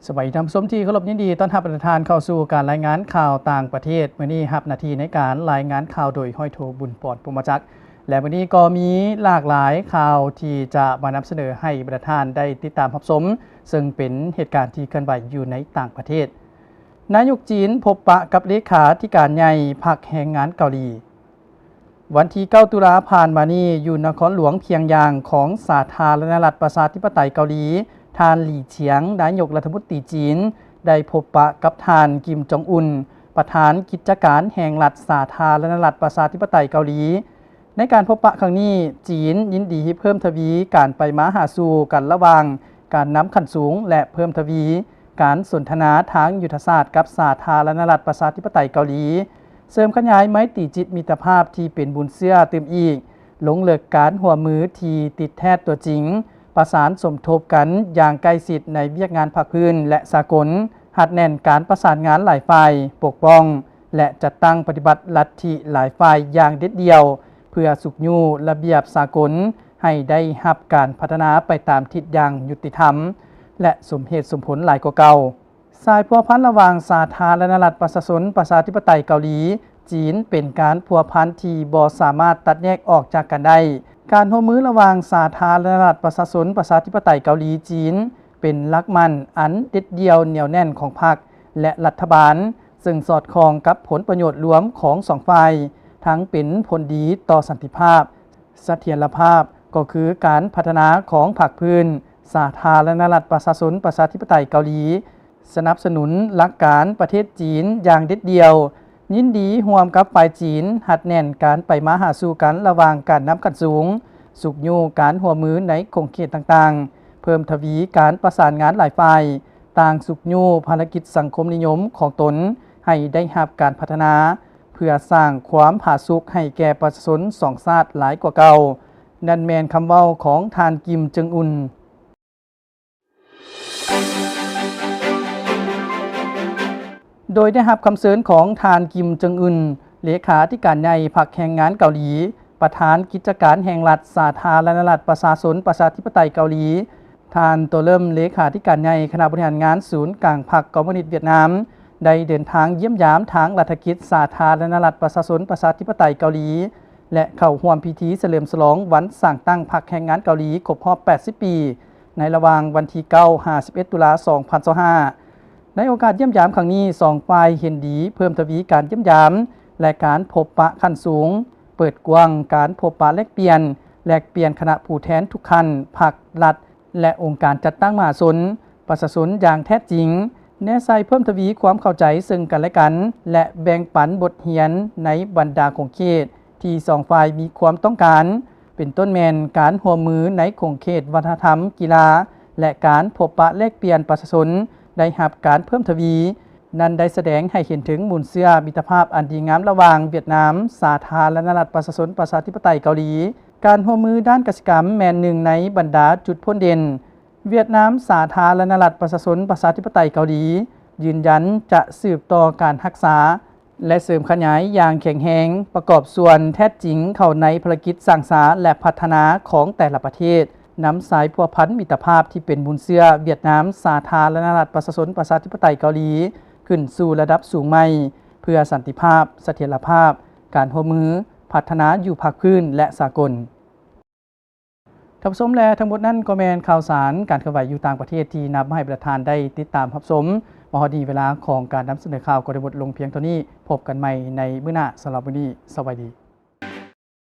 ສະບາຍດີທ່ານຜູ້ຊົມທີ່ເຄົາລົບ, ຍິນດີຕ້ອນຮັບບັນດາທ່ານເຂົ້າສູ່ການລາຍງານຂ່າວຕ່າງປະເທດ. ມື້ນີ້ຮັບໜ້າທີ່ໃນການລາຍງານຂ່າວໂດຍຮ້ອຍໂທ ບຸນປອນ ພົມມະຈັກ ແລະ ມື້ນີ້ກໍມີຫຼາກຫຼາຍຂ່າວທີ່ຈະມານຳສະເໜີໃຫ້ບັນດາທ່ານໄດ້ຕິດຕາມຮັບຊົມ, ເຊິ່ງເປັນເຫດການທີ່ເຄື່ອນໄຫວຢູ່ໃນຕ່າງປະເທດ. ນາຍົກຈີນພົບປະກັບເລຂາທິການໃຫຍ່ພັກແຮງງານເກົາຫຼີ. ວັນທີເກົ້າ ຕຸລາຜ່ານມານີ້, ຢູ່ນະຄອນຫຼວງພຽງຢາງຂອງສາທາລະນະລັດປະຊາທິປະໄຕເກົາຫຼີ, ທ່ານ ຫຼີ ຊຽງ ນາຍົກລັດຖະມົນຕີຈີນ ໄດ້ພົບປະກັບທ່ານ ກິມ ຈອງອຸນ ປະທານກິດຈະການແຫ່ງລັດສາທາລະນະລັດປະຊາທິປະໄຕເກົາຫຼີ. ໃນການພົບປະຄັ້ງນີ້, ຈີນຍິນດີເພີ່ມທະວີການໄປມາຫາສູ່ກັນລະຫວ່າງການນຳຂັ້ນສູງ ແລະ ເພີ່ມທະວີການສົນທະນາທາງຍຸດທະສາດກັບສາທາລະນະລັດປະຊາທິປະໄຕເກົາຫຼີ. ເສີມຂະຫຍາຍໄມຕີຈິດມິດຕະພາບທີ່ເປັນມູນເຊື້ອຕື່ມອີກ, ລົງເລິກການຮ່ວມມືທີ່ຕິດແທດຕົວຈິງ, ປະສານສົມທົບກັນຢ່າງໃກ້ຊິດໃນວຽກງານພາກພື້ນ ແລະ ສາກົນ, ຮັດແໜ້ນການປະສານງານຫຼາຍຝ່າຍ, ປົກປ້ອງ ແລະ ຈັດຕັ້ງປະຕິບັດລັດທິຫຼາຍຝ່າຍຢ່າງເດັດດ່ຽວ, ເພື່ອຊຸກຍູ້ລະບຽບສາກົນໃຫ້ໄດ້ຮັບການພັດທະນາໄປຕາມທິດຢ່າງຍຸຕິທຳ ແລະ ສົມເຫດສົມຜົນຫຼາຍກວ່າເກົ່າ. ສາຍພົວພັນລະຫວ່າງສາທາລະນະລັດປະຊາຊົນປະຊາທິປະໄຕເກົາຫຼີ ຈີນ ເປັນການພົວພັນທີ່ບໍ່ສາມາດຕັດແຍກອອກຈາກກັນໄດ້. ການຮ່ວມມືລະຫວ່າງສາທາລະນະລັດປະຊາຊົນປະຊາທິປະໄຕເກົາຫຼີ ຈີນ ເປັນຫຼັກໝັ້ນອັນເດັດດ່ຽວໜຽວແໜ້ນຂອງພັກ ແລະ ລັດຖະບານ, ເຊິ່ງສອດຄ່ອງກັບຜົນປະໂຫຍດລວມຂອງສອງຝ່າຍ, ທັງເປັນຜົນດີຕໍ່ສັນຕິພາບ, ສະຖຽນລະພາບ, ກໍຄືການພັດທະນາຂອງພາກພື້ນສາທາລະນະລັດປະຊາຊົນປະຊາທິປະໄຕເກົາຫຼີ, ສະໜັບສະໜູນຫຼັກການປະເທດຈີນຢ່າງເດັດດ່ຽວ, ຍິນດີຮ່ວມກັບຝ່າຍຈີນຮັດແໜ້ນການໄປມາຫາສູ່ກັນລະຫວ່າງການນຳຂັ້ນສູງ, ຊຸກຍູ້ການຮ່ວມມືໃນຂົງເຂດຕ່າງໆ, ເພີ່ມທະວີການປະສານງານຫຼາຍຝ່າຍ, ຕ່າງຊຸກຍູ້ພາລະກິດສັງຄົມນິຍົມຂອງຕົນໃຫ້ໄດ້ຮັບການພັດທະນາ, ເພື່ອສ້າງຄວາມຜາສຸກໃຫ້ແກ່ປະຊາຊົນສອງຊາດຫຼາຍກວ່າເກົ່າ. ນັ້ນແມ່ນຄຳເວົ້າຂອງທ່ານ ກິມ ເຈິງອຸນ. ໂດຍໄດ້ຮັບຄຳເຊີນຂອງທ່ານ ກິມ ເຈິງອຸນ ເລຂາທິການໃຫຍ່ພັກແຮງງານເກົາຫຼີ, ປະທານກິດຈະການແຫ່ງລັດສາທາລະນະລັດປະຊາຊົນປະຊາທິປະໄຕເກົາຫຼີ, ທ່ານ ໂຕເລີມ ເລຂາທິການໃຫຍ່ຄະນະບໍລິຫານງານສູນກາງພັກຄອມມູນິດຫວຽດນາມ ໄດ້ເດີນທາງຢ້ຽມຢາມທາງລັດຖະກິດສາທາລະນະລັດປະຊາຊົນປະຊາທິປະໄຕເກົາຫຼີ ແລະ ເຂົ້າຮ່ວມພິທີສະເຫຼີມສະຫຼອງວັນສ້າງຕັ້ງພັກແຮງງານເກົາຫຼີຄົບຮອບແປດສິບປີ ໃນລະຫວ່າງວັນທີເກົ້າ ຫາ ສິບເອັດ ຕຸລາ ສອງພັນຊາວຫ້າ. ໃນໂອກາດຢ້ຽມຢາມຄັ້ງນີ້, ສອງຝ່າຍເຫັນດີເພີ່ມທະວີການຢ້ຽມຢາມ ແລະ ການພົບປະຂັ້ນສູງ, ເປີດກວ້າງການພົບປະແລກປ່ຽນ, ແລກປ່ຽນຄະນະຜູ້ແທນທຸກຂັ້ນ, ພັກ, ລັດ ແລະ ອົງການຈັດຕັ້ງມະຫາຊົນ, ປະຊາຊົນຢ່າງແທ້ຈິງ, ແນໃສ່ເພີ່ມທະວີຄວາມເຂົ້າໃຈເຊິ່ງກັນແລະກັນ ແລະ ແບ່ງປັນບົດຮຽນໃນບັນດາຂົງເຂດທີ່ສອງຝ່າຍມີຄວາມຕ້ອງການ, ເປັນຕົ້ນແມ່ນການຮ່ວມມືໃນຂົງເຂດວັດທະນະທຳ, ກິລາ ແລະ ການພົບປະແລກປ່ຽນປະຊາຊົນໄດ້ຮັບການເພີ່ມທະວີ. ນັ້ນໄດ້ສະແດງໃຫ້ເຫັນເຖິງມູນເຊື້ອມິດຕະພາບອັນດີງາມລະຫວ່າງຫວຽດນາມ ສາທາລະນະລັດປະຊາຊົນປະຊາທິປະໄຕເກົາຫຼີ. ການຮ່ວມມືດ້ານກະສິກຳແມ່ນໜຶ່ງໃນບັນດາຈຸດພົ້ນເດັ່ນ. ຫວຽດນາມ ສາທາລະນະລັດປະຊາຊົນປະຊາທິປະໄຕເກົາຫຼີ ຢືນຢັນຈະສືບຕໍ່ການຮັກສາ ແລະ ເສີມຂະຫຍາຍຢ່າງແຂງແຮງ, ປະກອບສ່ວນແທ້ຈິງເຂົ້າໃນພາລະກິດສ້າງສາ ແລະ ພັດທະນາຂອງແຕ່ລະປະເທດ, ນຳສາຍພົວພັນມິດຕະພາບທີ່ເປັນມູນເຊື້ອຫວຽດນາມ ສາທາລະນະລັດປະຊາຊົນປະຊາທິປະໄຕເກົາຫຼີ ຂຶ້ນສູ່ລະດັບສູງໃໝ່ ເພື່ອສັນຕິພາບ, ສະຖຽນລະພາບ, ການຮ່ວມມື, ພັດທະນາຢູ່ພາກພື້ນ ແລະ ສາກົນ. ທ່ານຜູ້ຊົມ ແລະ ທັງໝົດນັ້ນກໍແມ່ນຂ່າວສານການເຄື່ອນໄຫວຢູ່ຕ່າງປະເທດທີ່ນຳມາໃຫ້ບັນດາທ່ານໄດ້ຕິດຕາມຮັບຊົມ. ມາຮອດນີ້ເວລາຂອງການນຳສະເໜີຂ່າວກໍໄດ້ໝົດລົງພຽງເທົ່ານີ້. ພົບກັນໃໝ່ໃນມື້ໜ້າ. ສຳລັບມື້ນີ້ ສະບາຍດີ.